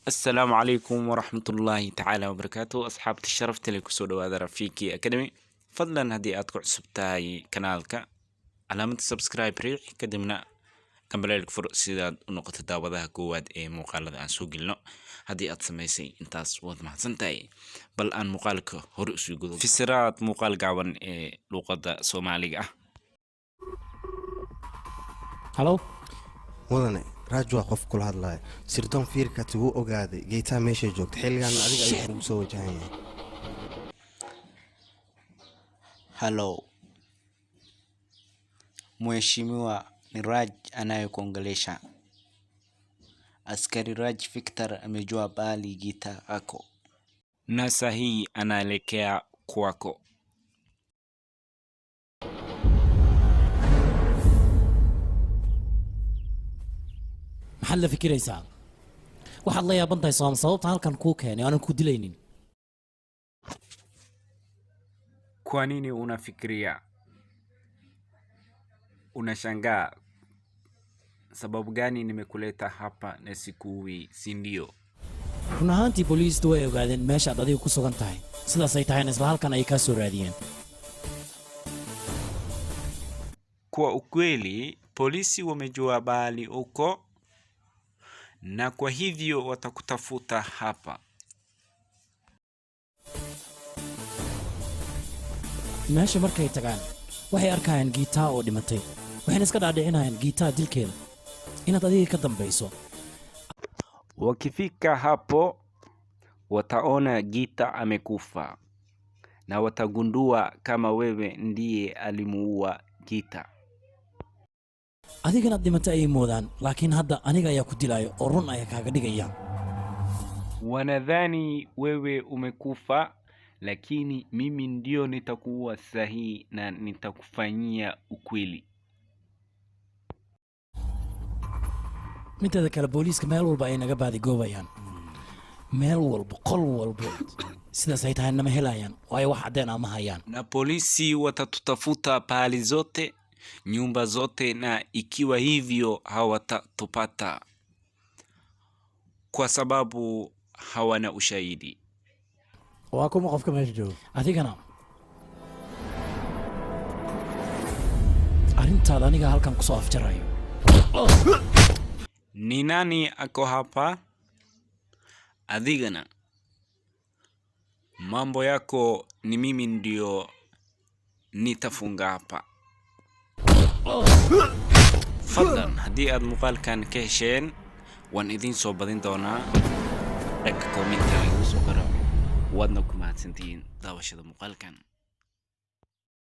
Asalaamu calaykum waraxmatullaahi tacaala wabarakaatu. Asxaabta sharafta leh, kusoo dhawaada Rafiki Academy. Fadlan, haddii aad ku cusub tahay kanaalka, calaamada subscribe riix, kadibna gambaleelka fur sidaad u noqoto daawadaha koowaad ee muuqaalada aan soo gelino. Haddii aad samaysay intaas, waad mahadsan tahay. Bal aan muuqaalka hore usii gudo. Fasiraad muuqaal gaaban ee luuqadda Soomaaliga ah. Halo. Mudane Raaj, waa qof kula hadlaya. Sirdoon fiirkati wuu ogaaday Geetaa meeshay joogta. Xilligan adiga ayuu kugu soo wajahan yahay. Halo. Mheshimiwa, ni Raj anayekuongelesha. Askari Raj Victor amejua pahali Gita ako. Na sahii anaelekea kwako. Maxaad la fikiraysaa? Waxaad la yaaban tahay soom sababta halkan kuu keenay aanan ku dilaynin? Kwa nini unafikiria? Unashangaa sababu gani nimekuleta hapa na sikuui, si ndio? Run ahaantii, booliistu way ogaadeen meeshaad adiga ku sugan tahay. Sidaasay tahayna, isla halkan ayay kaa soo raadiyeen. Kwa ukweli, polisi wamejua pahali uko na kwa hivyo watakutafuta hapa. Meesha markay tagaan, waxay arkayaan Giitaa oo dhimatay, waxayna iska dhaadhicinayaan Giitaa dilkeeda inaad adiga ka dambayso. Wakifika hapo wataona Gita amekufa na watagundua kama wewe ndiye alimuua Gita. Adiganaad dhimatay ayay moodaan, laakiin hadda aniga ayaa ku dilaayo oo run ayaa kaaga dhigaya. Wanadhani wewe umekufa, lakini mimi ndio nitakuua sahihi na nitakufanyia ukweli. Mideeda kale, booliiska meel walba ay naga baadigoobayaan, meel walba, qol walba. Sidaas ay tahay, nama helayaan, waayo wax caddeen ah ma hayaan. Na polisi watatutafuta pahali zote, nyumba zote, na ikiwa hivyo hawatatupata kwa sababu hawana ushahidi. Waa kuma qofka meesha jooga? Adigana arrintaada aniga halkan kusoo afjarayo. Ni nani ako hapa? Adigana mambo yako ni mimi ndio nitafunga hapa. Fadlan, haddii aad muuqaalkan ka hesheen, waan idiin soo badin doonaa. Dhanka commentiga igu soo qoro. Waadna ku mahadsantihiin daawashada muuqaalkan.